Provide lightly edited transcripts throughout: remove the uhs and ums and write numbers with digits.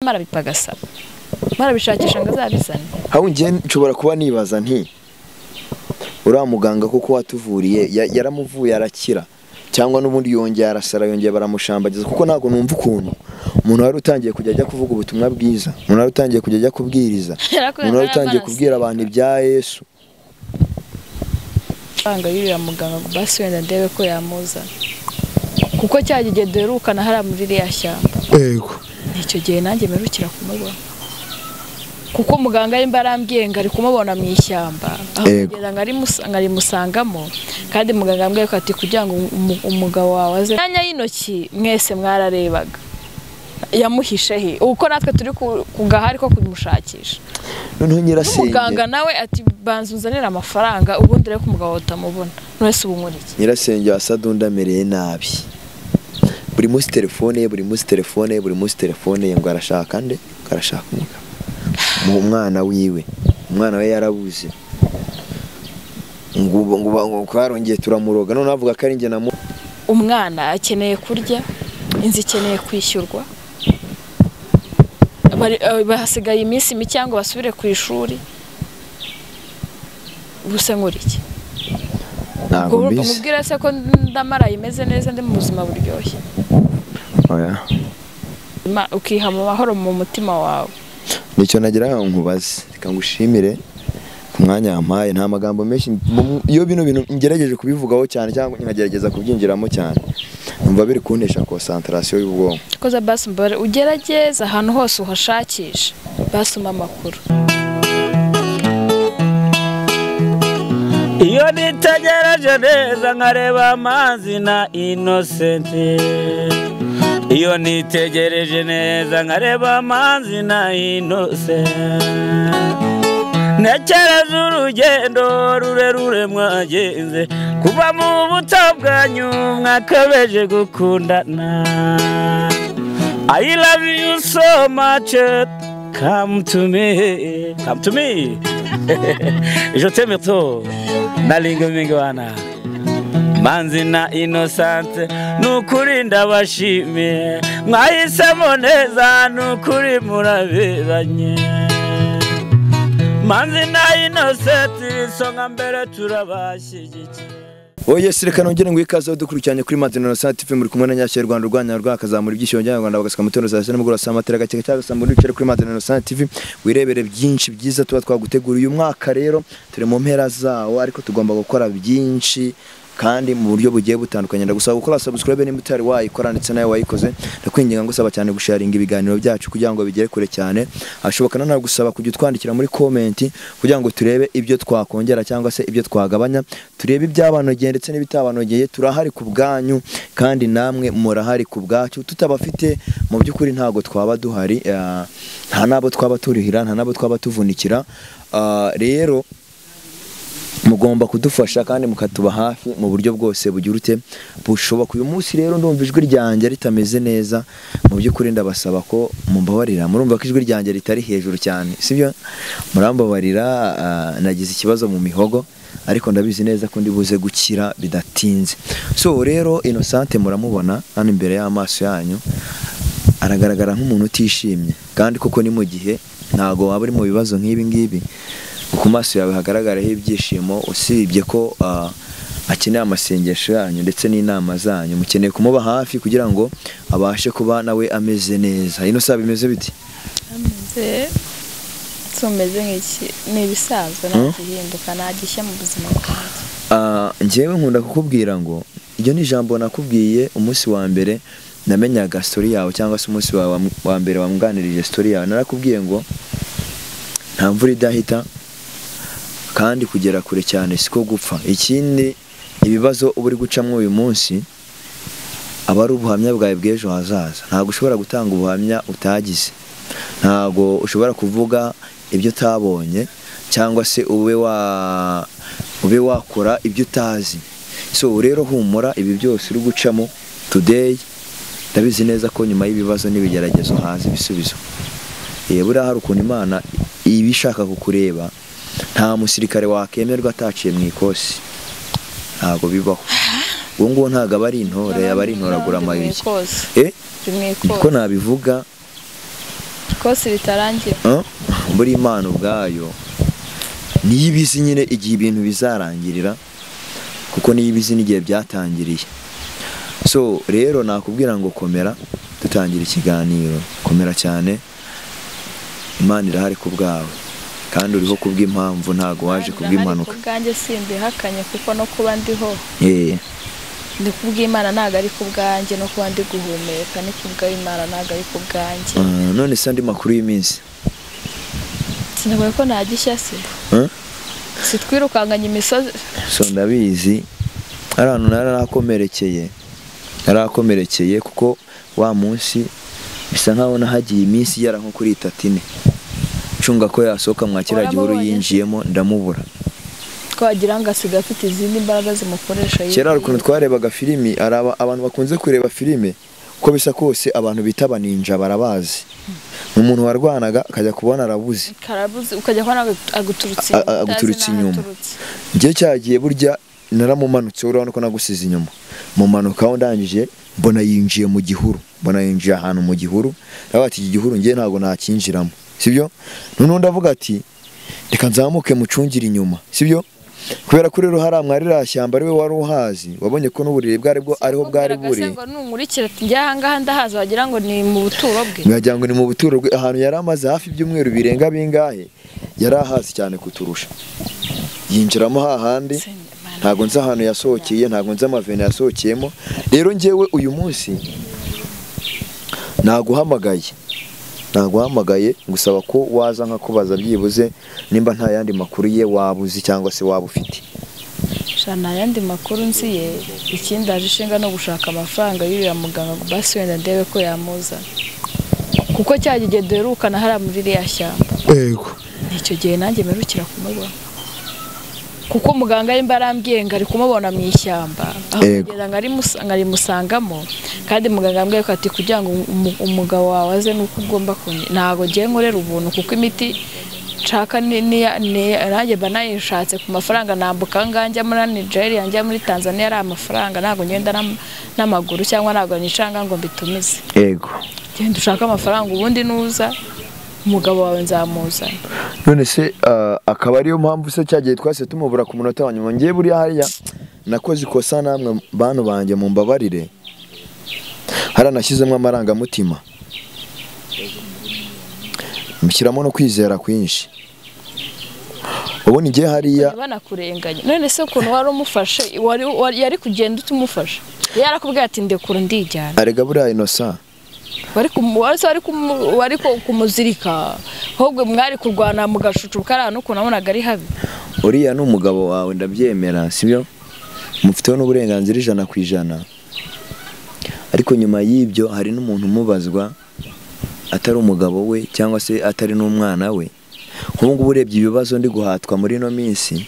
Marabipagasa. Marabishakisha ngo azabizane. Aho ngiye nshobora kuba nibaza nti uriya muganga kuko watuvuriye yaramuvuye arakira cyangwa n'ubundi yongeye arasara yongeye baramushambagiza, kuko ntago numva ukuntu umuntu wari utangiye kujya ajya kuvuga ubutumwa bwiza, umuntu wari utangiye kujya ajya kubwiriza, umuntu wari utangiye kubwira abantu ibya Yesu. Banga yuriya muganga ngo basi wenda ndebe ko yamuzana, kuko cyagiye duherukana hariya muri ririya shyamba. Yego. Icyo gihe nanjye mperukira kumubona, kuko muganga yari arambwiye ngo ari kumubona mu ishyamba, aho kugenda ngarimusangamo, kandi muganga ambwiye ko ati kugira ngo umugabo wawe aze myanya y'intoki mwese mwararebaga yamuhishe he, uko natwe turi kugahari ko kumushakisha. Noneho nyirasenge muganga nawe ati banza unzanire amafaranga ubundi reko umugabo utamubona, none ubu nkora iki? Nyirasenge wa Sadunda amereye nabi, buri munsi telefone ye, buri munsi telefone ye, buri munsi telefone ye, ngo arashaka nde? Ngo arashaka umugabo mu mwana wiwe, umwana we yarabuze, ngo ngo twarongeye turamuroga, none avuga ko ari njye na umwana akeneye kurya, inzu ikeneye kwishyurwa, bahasigaye iminsi mike ngo basubire ku ishuri, ubuse nkora iki? Ntabwo mbizi. Mubwira se ko ndamara imeze neza ndi mu buzima buryoshye. Oya. Ukiha mu mahoro mu mutima wawe. Nicyo nagira ngo nkubaze, reka ngushimire ku mwanya wampaye, nta magambo menshi iyo bino bintu ngerageje kubivugaho cyane cyangwa nkagerageza kubyinjiramo cyane, numva biri kuntesha concentration y'ubwonko. Koza basi mbare ugerageza ahantu hose uhashakisha basoma amakuru. Iyo nitegereje neza nkareba amazi na Innocent, iyo nitegereje neza nkareba amazi na Innocent, ntekereza urugendo rurerure mwagenze kuva mu buto bwanyu mwakabeje gukundana. I love you so much, come to me, come to me. Je t'aime trop, nalinga mingwana Manzi na Innocent, nukuri ndabashimiye mwahisemo neza, nukuri muraberanye. Manzi na Innocent isonga mbere turabashyigikiye. Oye sireka nongere ngo ikaze dukurikiranye kuri Manzi na Innocent TV, muri kumwe na Nyashya Rwanda rwanya rwakazamura ibyishimo by'Abanyarwanda bagasika mutero za nimugoroba saa matera gake cyangwa saa mbiri wicare kuri Manzi na Innocent TV wirebere byinshi byiza tuba twagutegura uyu mwaka. Rero turi mu mpera zawo ariko tugomba gukora byinshi kandi mu buryo bugiye butandukanye. Ndagusaba gukora subscribe nimba utari wayikora ndetse nawe wayikoze, ndakwinginga ngusaba cyane gusharinga ibiganiro byacu kugira ngo bigere kure cyane. Ashoboka nanagusaba kujya utwandikira muri comment kugira ngo turebe ibyo twakongera cyangwa se ibyo twagabanya, turebe ibyabanogeye ndetse n'ibitabanogeye. Turahari ku bwanyu kandi namwe murahari ku bwacu, tutabafite mu by'ukuri ntago twaba duhari, nta nabo twaba turihira, nta nabo twaba tuvunikira. Rero mugomba kudufasha kandi mukatuba hafi mu buryo bwose bugira bushoboka. Uyu munsi rero ndumva ijwi ryanjye ritameze neza, mu by'ukuri ndabasaba ko mumbabarira, murumva ko ijwi ryanjye ritari hejuru cyane, sibyo? Murambabarira, nagize ikibazo mu mihogo ariko ndabizi neza ko ndibuze gukira bidatinze. So rero Innocent muramubona hano imbere y'amaso yanyu, aragaragara nk'umuntu utishimye, kandi koko ni mu gihe ntago waba uri mu bibazo nk'ibi ngibi ku maso yawe hagaragaraho ibyishimo, usibye ko akeneye amasengesho yanyu ndetse n'inama zanyu, mukeneye kumuba hafi kugira ngo abashe kuba nawe ameze neza. Innocent bimeze biti? Ameze tumeze nk'iki ni ibisanzwe, nta gihinduka nta gishya mu buzima bwanjye. Njyewe nkunda kukubwira ngo iryo ni ijambo nakubwiye umunsi wa mbere namenyaga story yawe, cyangwa se umunsi wa mbere wamganirije story yawe, narakubwiye ngo nta mvura idahita kandi kugera kure cyane siko gupfa. Ikindi ibibazo uba uri gucamo uyu munsi aba ari ubuhamya bwawe bw'ejo hazaza. Ntabwo ushobora gutanga ubuhamya utagize, ntabwo ushobora kuvuga ibyo utabonye cyangwa se ube wakora ibyo utazi. So rero humura, ibi byose uri gucamo today ndabizi neza ko nyuma y'ibibazo n'ibigeragezo haza ibisubizo. Buriya hari ukuntu Imana iba ishaka kukureba, nta musirikare wakemerwa ataciye mu ikosi, ntabwo bibaho. Uwo nguwo ntabwo aba ari intore, aba ari intoragura amayugi. Niko nabivuga. Ikosi ritarangira. Buri Imana ubwayo niyo ibizi nyine igihe ibintu bizarangirira, kuko niyo ibizi n'igihe byatangiriye. So rero nakubwira ngo komera, dutangira ikiganiro, komera cyane, Imana irahari ku bwawe kandi uriho kubw'impamvu, ntago waje kubw'impanuka. Kubwanjye simbihakanye kuko no kuba ndiho ndi kubw'Imana, ntago ari kubwanjye, no kuba ndi guhumeka ni kubw'Imana, ntago ari kubwanjye. None se andi makuru y'iminsi? Sinavuga ko nagishya se. Sitwirukanganye imisozi. So ndabizi ari ahantu narakomerekeye kuko wa munsi bisa nkaho nahagiye iminsi yara nko kuri 34 cunga ko yasohoka mwakira gihuru yinjiyemo ndamubura. Twagira ngo asiga afite izindi mbaraga zimukoresha. Kera ukuntu twarebaga filimi, abantu bakunze kureba filime uko bisa kose abantu bita baninja barabazi. Umuntu warwanaga akajya kubona arabuze. Karabuze ukajya kubona aguturutse inyuma. Ngiye cyagiye burya naramumanutse, urabona ko nagusize inyuma. Mumanuka ndangije mbona yinjiye mu gihuru, mbona yinjiye ahantu mu gihuru. Ndavuga ati iki gihuru ngiye ntago nakinjiramo. Sibyo? None ndavuga ati reka nzamuke mucungire inyuma. Sibyo? Kubera ko rero hari mwari rashyamba ariwe wari uhazi, wabonye ko n'uburiri bwari bwo ariho bwari buri. Ngo nunkurikira ati njya ahangaha ndahaza, wagira ngo ni mu buturo bwe. Wagira ngo ni mu buturo bwe, ahantu yari amaze hafi ibyumweru birenga bingahe, yari ahazi cyane kuturusha. Yinjiramo hahandi, ntago nzi ahantu yasohokeye, ntago nzi amavene yasohokeyemo. Rero njyewe uyu munsi naguhamagaye ngusaba ko waza nkakubaza byibuze nimba nta yandi makuru ye wabuzi cyangwa se waba ufite. Nta yandi makuru nzi ye, ikindi aje ishinga no gushaka amafaranga y'uriya muganga ngo basi wenda ndebe ko yamuzana, kuko cyagiye duherukana hariya muri ririya shyamba. Yego. Nicyo gihe nanjye mperukira kumubona, kuko muganga yimba arambwiye ngo ari kumubona mu ishyamba, akagenda ngarimusangamo, kandi muganga ambwiye ko ati kugira ngo umugabo wawe aze nuko ugomba ntago ngiye nkorera ubuntu, kuko imiti nshaka nanjye mba nayishatse ku mafaranga, nambuka njya muri Nigeria njya muri Tanzania ari amafaranga, ntago ngenda n'amaguru cyangwa ntago nicanga ngo mbitumize. Yego. Genda ushaka amafaranga ubundi nuza umugabo wawe nzamuzana. None se akaba ariyo mpamvu se cyagiye twase tumubura ku munota wa nyuma. Ngiye buriya hariya nakoze ikosa namwe bantu banjye mumbabarire, haranashyizemo amarangamutima mushyiramo no kwizera kwinshi. Ubundi ngiye hariya banakurenganya. None se ukuntu wari umufashe, yari kugenda utumufashe, yarakubwiye ati ndekura ndijyana. Arega buriya Innocent wari kumuzirika, ahubwo mwari kurwana mugashucuka ari ahantu ukuntu nabonaga ari habi. Uriya ni umugabo wawe ndabyemera, sibyo? Mufiteho n'uburenganzira 100%. Ariko nyuma y'ibyo hari n'umuntu umubazwa atari umugabo we cyangwa se atari n'umwana we. Nk'ubu ngubu urebye ibibazo ndi guhatwa muri ino minsi,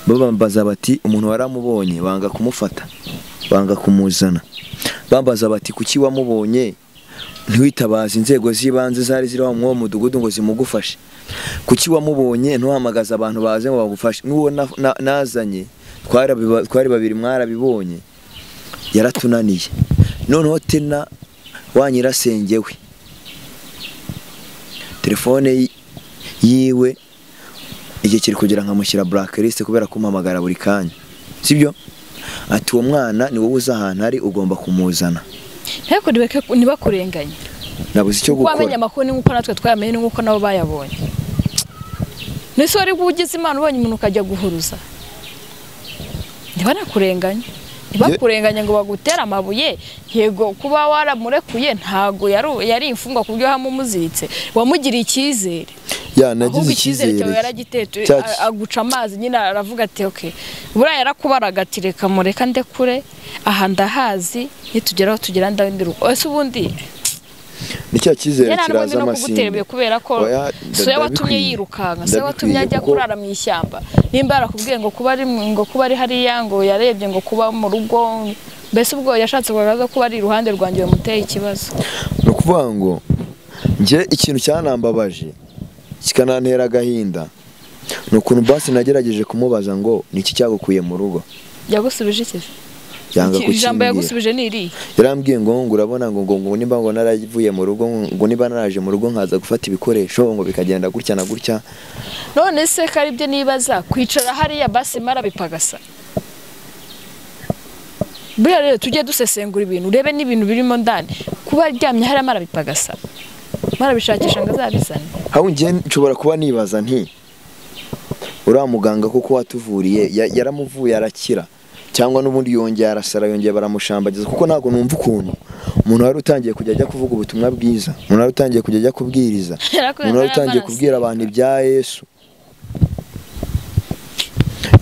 babambaza bati umuntu waramubonye, banga kumufata, banga kumuzana. Bambaza bati kuki wamubonye ntiwitabaze inzego z'ibanze zari ziri mu mudugudu ngo zimugufashe, kuki wamubonye ntuhamagaza abantu baze ngo bagufashe. N'uwo nazanye twari babiri mwarabibonye, yaratunaniye. Noneho tena wa nyirasenge we telefone yiwe igihe kiri kugira nkamushyira blacklist kubera kumpamagara buri kanya, sibyo? Ati uwo mwana ni wowe uza ahantu ari ugomba kumuzana. Nteko ntibakurenganye. Nabuze icyo gukora. Wamenye amakuru ni nkuko natwe twayamenye ni nkuko nabo bayabonye. Nese wari ugize Imana ubonye umuntu ukajya guhuruza. Ntibanakurenganye. Ntibakurenganye ngo bagutera amabuye, yego kuba waramurekuye ntago yari imfungwa kubyo hamumuziritse. Wamugiriye icyizere. Ya nagize icyizere cyawe yaragitete aguca amazi nyine aravuga ati okay. Buriya yarakubaraga ati reka mureka ndekure aha ndahazi nitugeraho tugera ndabindiruko. Ese ubundi ni cya cyizere kiraza amasimbi kubera ko so watumye yirukanka, so watumye ajya kurara mu ishyamba. Nimba yarakubwiye ngo kuba ari hariya ngo yarebye ngo kuba mu rugo, mbese ubwo yashatse kugaragaza kuba ari iruhande rwanjye bamuteye ikibazo. No kuvuga ngo nje ikintu cyanambabaje kikanantera agahinda ni ukuntu basi nagerageje kumubaza ngo niki cyagukuye mu rugo. Yagusubije iki? Yanga Ijambo yagusubije ni iri. Yarambwiye ngo urabona ngo nimba ngo naravuye mu rugo, ngo niba naraje mu rugo nkaza gufata ibikoresho ngo bikagenda gutya na gutya. None se kari ibyo nibaza kwicara hariya basi marabipagasa. Buriya rero tujye dusesengura ibintu, urebe n'ibintu birimo ndani. Kuba aryamye hariya marabipagasa, marabishakisha ngo azabizane. Aho ngiye nshobora kuba nibaza nti uriya muganga koko watuvuriye yaramuvuye arakira, cyangwa n'ubundi yongeye arasara, yongeye baramushambagiza, kuko ntabwo numva ukuntu umuntu wari utangiye kujya ajya kuvuga ubutumwa bwiza, umuntu wari utangiye kujya ajya kubwiriza, umuntu wari utangiye kubwira abantu ibya Yesu,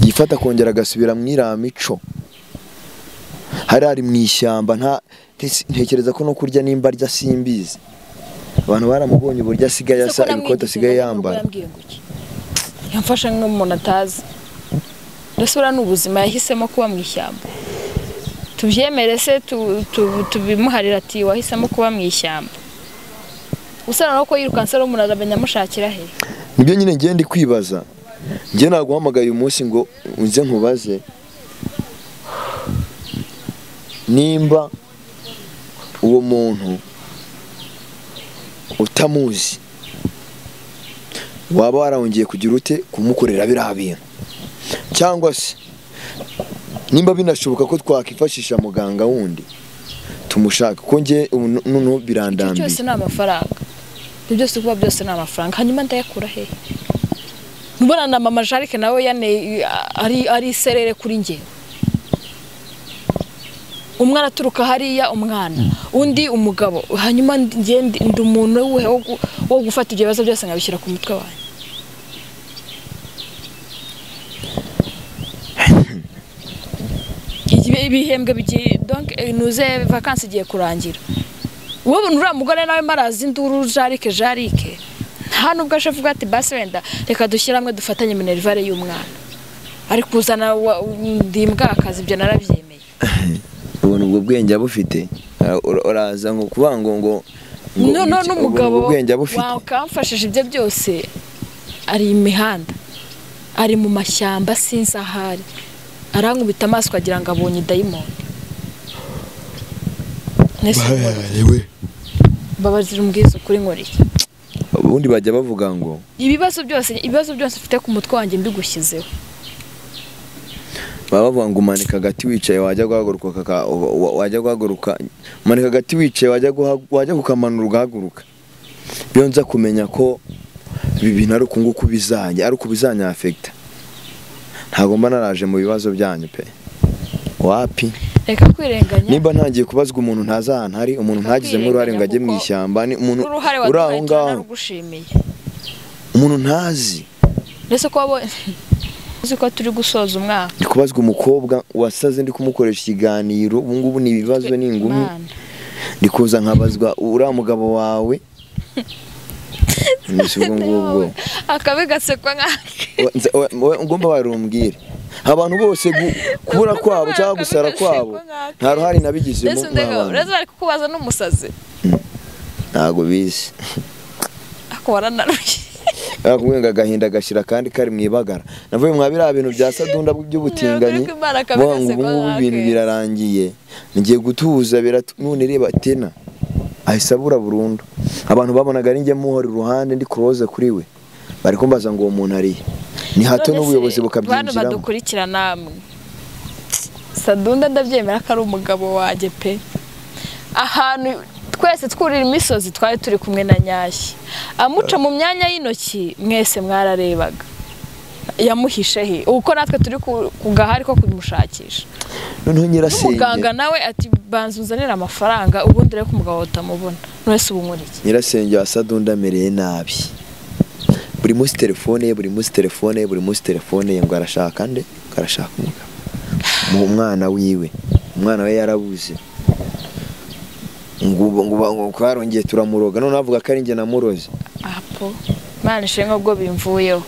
yifata kongera agasubira mu iriya mico. Hari ari mu ishyamba, ntekereza ko no kurya nimba arya simbizi. Abantu baramubonye uburyo asigaye asa, ibikoti asigaye yambara. Yamfasha nk'umuntu atazi. Mbese uriya ni ubuzima yahisemo kuba mu ishyamba. Tubyemere se tubimuharira ati wahisemo kuba mu ishyamba. Usana no ko yirukanse ari umuntu aramenya amushakira he. Nibyo nyine ngiye ndi kwibaza. Ngiye naguhamagaye uyu munsi ngo unze nkubaze nimba uwo muntu utamuzi waba warongeye kugira ute kumukorera biriya bintu, cyangwa se nimba binashoboka ko twakifashisha muganga wundi tumushaka, kuko nge noneho birandambiye. Byose ni amafaranga, ibyo byose kuba byose ni amafaranga. Hanyuma ndayakura he? Mbona na mama Jarike nawe yane ari serere kuri nge. Umwana aturuka hariya, umwana undi umugabo, hanyuma nge ndi umuntu wo gufata ibyo bibazo byose nkabishyira ku mutwe wanjye. Ibihembwe bigiye, donc nuze vacances igiye kurangira. Wowe uriya mugore nawe marazi induru Jarike Jarike, nta nubwo aje avuga ati basi wenda reka dushyire hamwe dufatanye minerivare y'umwana, ari kuzana ndi imbwakazi, ibyo narabyemeye. Ubona ubwo bwenge abufite, uraza ngo kuba ngo no no n'umugabo wakamfashije ibyo byose, ari imihanda, ari mu mashyamba sinzi ahari, arankubita amaso agira ngo abonye dayimoni. Babazira umbwiza ukuri nkora iki? Ubundi bajya bavuga ngo ibibazo byose mfite ku mutwe wanjye mbigushyizeho. Baba bavuga ngo umanika agati wicaye wajya guhaguruka, wajya guhaguruka, umanika agati wicaye wajya kukamanura ugahaguruka. Iyo nza kumenya ko ibi bintu ari uku nguku bizajya, ari uku bizanyafekita, ntabwo mba naraje mu bibazo byanyu pe. Wapi? Reka kwirenganya. Nimba ntangiye kubazwa umuntu ntazi ahantu ari, umuntu ntagizemo uruhare ngo ajye mu ishyamba, ni umuntu uri aho ngaho, umuntu ntazi. Mbese ko wabonye uzi ko turi gusoza umwaka. Ndi kubazwa umukobwa wasaze ndi kumukoresha ikiganiro, ubu ngubu ni ibibazo ni ingumi. Ndi kuza nkabazwa uriya mugabo wawe. Ubwo akabigasekwa nkake. Ngomba warumbwire. Abantu bose kubura kwabo cyangwa gusara kwabo nta ruhari nabigizemo. Uretse bari kukubaza n'umusazi. Ntago bizi. Ako waranaruye. Bakubwiye ngo agahinda gashira kandi kari mu ibagara. Navuye mwa biriya bintu bya Sadunda by'ubutinganyi, ngo ubu ngubu ibintu birarangiye, ngiye gutuza none reba tena ahise abura burundu. Abantu babonaga ari njye muhora iruhande ndi close kuri we, bari kumbaza ngo uwo muntu ari ni hato n'ubuyobozi bukabyinjiramo. Bantu badukurikira namwe, Sadunda ndabyemera ko ari umugabo wanjye pe. Ahantu twese twurira imisozi twari turi kumwe na Nyashyi, amuca mu myanya y'intoki mwese mwararebaga yamuhishe he, uko natwe turi kugahari ko kumushakisha. Noneho nyirasenge muganga nawe ati banza unzanire amafaranga ubundi reko umugabo utamubona. None se ubu nkora iki? Nyirasenge wa Sadunda amereye nabi, buri munsi telefone ye, buri munsi telefone ye, buri munsi telefone ye, ngo arashaka nde? Ngo arashaka umugabo mu mwana wiwe, umwana we yarabuze, ngo twarongeye turamuroga, none avuga ko ari njye namuroze. Apo Mana ishenga ubwo bimvuyeho.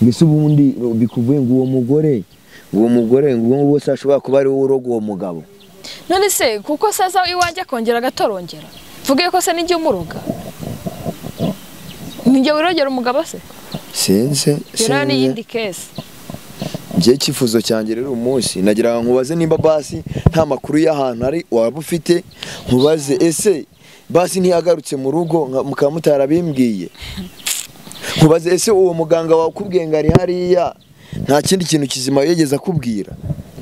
Mbese ubundi bikuvuye ngo uwo mugore, ngo uwo wose ashobora kuba ari wowe uroga uwo mugabo. None se kuko saza iwanjye akongera agatorongera, mvuge ko se nijye umuroga, nijye wirogera umugabo se? Sinzi, sinzi. Ni yindi case. Ngiye icyifuzo cyanjye rero umunsi nagira ngo nkubaze nimba basi nta makuru y'ahantu ari waba ufite, nkubaze ese basi ntiyagarutse mu rugo mukaba mutarabimbwiye, nkubaze ese uwo muganga wakubwiye ngo ari hariya nta kindi kintu kizima yigeze akubwira.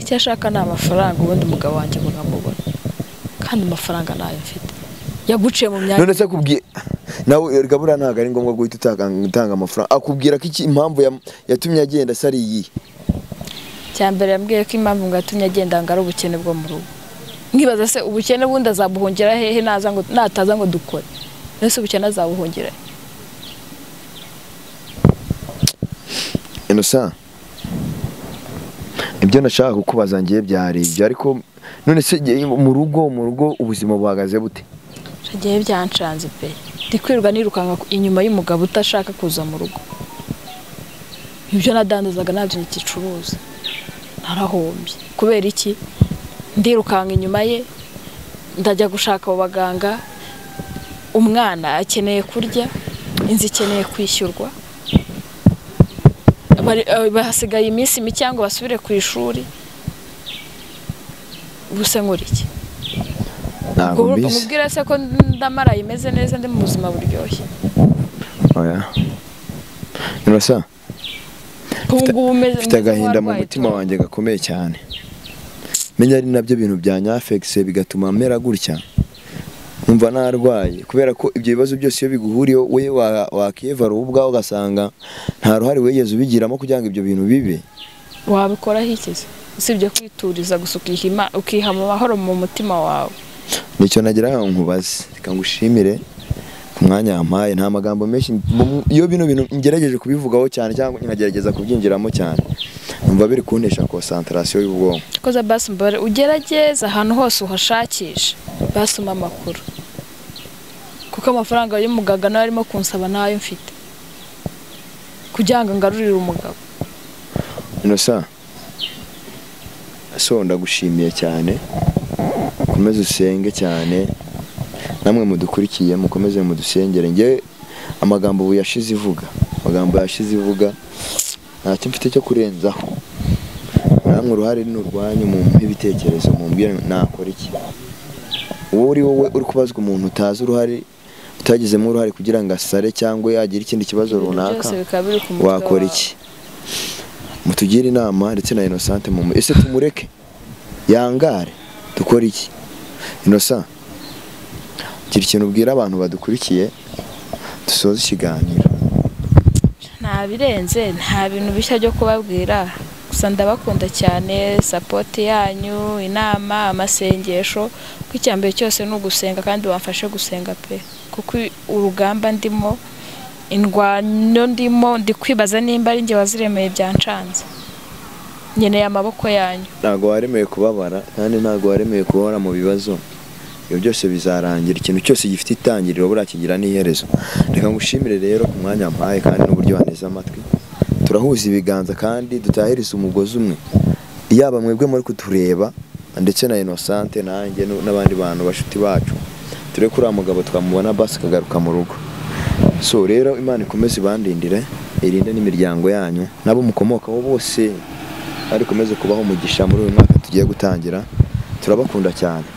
Icyo ashaka ni amafaranga, ubundi umugabo wanjye ngo nkamubona, kandi amafaranga ntayo mfite, yaguciye mu myanya. None se akubwiye nawe gabura ntabwo ari ngombwa guhita utanga amafaranga, akubwira ko iki impamvu yatumye agenda se ari iyi? Cyambere yambwiye ko impamvu ngo yatumye agenda ngo ari ubukene bwo mu rugo. Nkibaza se ubukene bundi azabuhungira hehe naza ngo nataza ngo dukore? Nese ubukene azabuhungira? Innocent, ibyo nashaka kukubaza ngiye byari ibyo, ariko none se mu rugo ubuzima buhagaze bute? Shagiye byancanze pe, ndikwirwa nirukanka inyuma y'umugabo utashaka kuza mu rugo. Ibyo nadandazaga nabyo nkicuruza, narahombye. Kubera iki? Ndirukanka inyuma ye, ndajya gushaka abo baganga, umwana akeneye kurya, inzu ikeneye kwishyurwa, bahasigaye iminsi mike ngo basubire ku ishuri. Ubuse nkora iki? Ntabwo mbizi. Mubwira se ko ndamara imeze neza, ndi mu buzima buryoshye. Oya Innocent, mfite agahinda mu mutima wanjye gakomeye cyane. Menya ari nabyo bintu bya nyafexe bigatuma mera gutya, numva narwaye, kubera ko ibyo bibazo byose iyo biguhuriyeho we wakiyevara ubwawe ugasanga nta ruhare wigeze ubigiramo kugira ngo ibyo bintu bibe. Wabikoraho iki se usibye kwituriza gusa ukiha amahoro mu mutima wawe? Nicyo nagira ngo nkubaze, reka ngushimire ku mwanya wampaye. Nta magambo menshi, iyo bino bintu ngerageje kubivugaho cyane cyangwa nkagerageza kubyinjiramo cyane numva biri kuntesha concentration y'ubwonko. Koza basi mbare ugerageza ahantu hose uhashakisha basi umpa amakuru, kuko amafaranga y'umuganga nawe arimo kunsaba nayo mfite kugira ngo ngarurire umugabo. Innocent, so ndagushimiye cyane, ukomeze usenge cyane, namwe mudukurikiye mukomeze mudusengere. Nge amagambo ubu yashize ivuga, amagambo yashize ivuga, ntacyo mfite cyo kurenzaho. Namwe uruhare ni urwanyu, mumpe ibitekerezo, mumbwire nakora iki. Wowe uri wowe uri kubazwa umuntu utazi uruhare, utagizemo uruhare kugira ngo asare cyangwa yagire ikindi kibazo runaka, wakora iki? Mutugire inama ndetse na Innocent mu ese tumureke yangare dukora iki? Innocent, gira ikintu ubwira abantu badukurikiye dusoze ikiganiro. Nta birenze, nta bintu bishya byo kubabwira, gusa ndabakunda cyane, support yanyu, inama, amasengesho, kuko icyambere cyose ni ugusenga, kandi wamfashe gusenga pe, kuko urugamba ndimo, indwano ndimo, ndi kwibaza nimba ari njye waziremeye byancanze. Nkeneye amaboko yanyu. Ntabwo waremeye kubabara, kandi ntabwo waremeye kubabara mu bibazo. Ibyo byose bizarangira, ikintu cyose gifite itangiriro buriya kigira n'iherezo. Reka ngushimire rero ku mwanya wampaye kandi n'uburyo waneze amatwi. Turahuza ibiganza kandi dutahiriza umugozi umwe, yaba mwebwe muri kutureba ndetse na Innocent nanjye n'abandi bantu bashuti bacu, ture kuri mugabo twamubona basi akagaruka mu rugo. So rero Imana ikomeze ibandindire, irinde n'imiryango yanyu nabo mukomokaho bose, ari komeze kubaho umugisha muri uyu mwaka tugiye gutangira. Turabakunda cyane.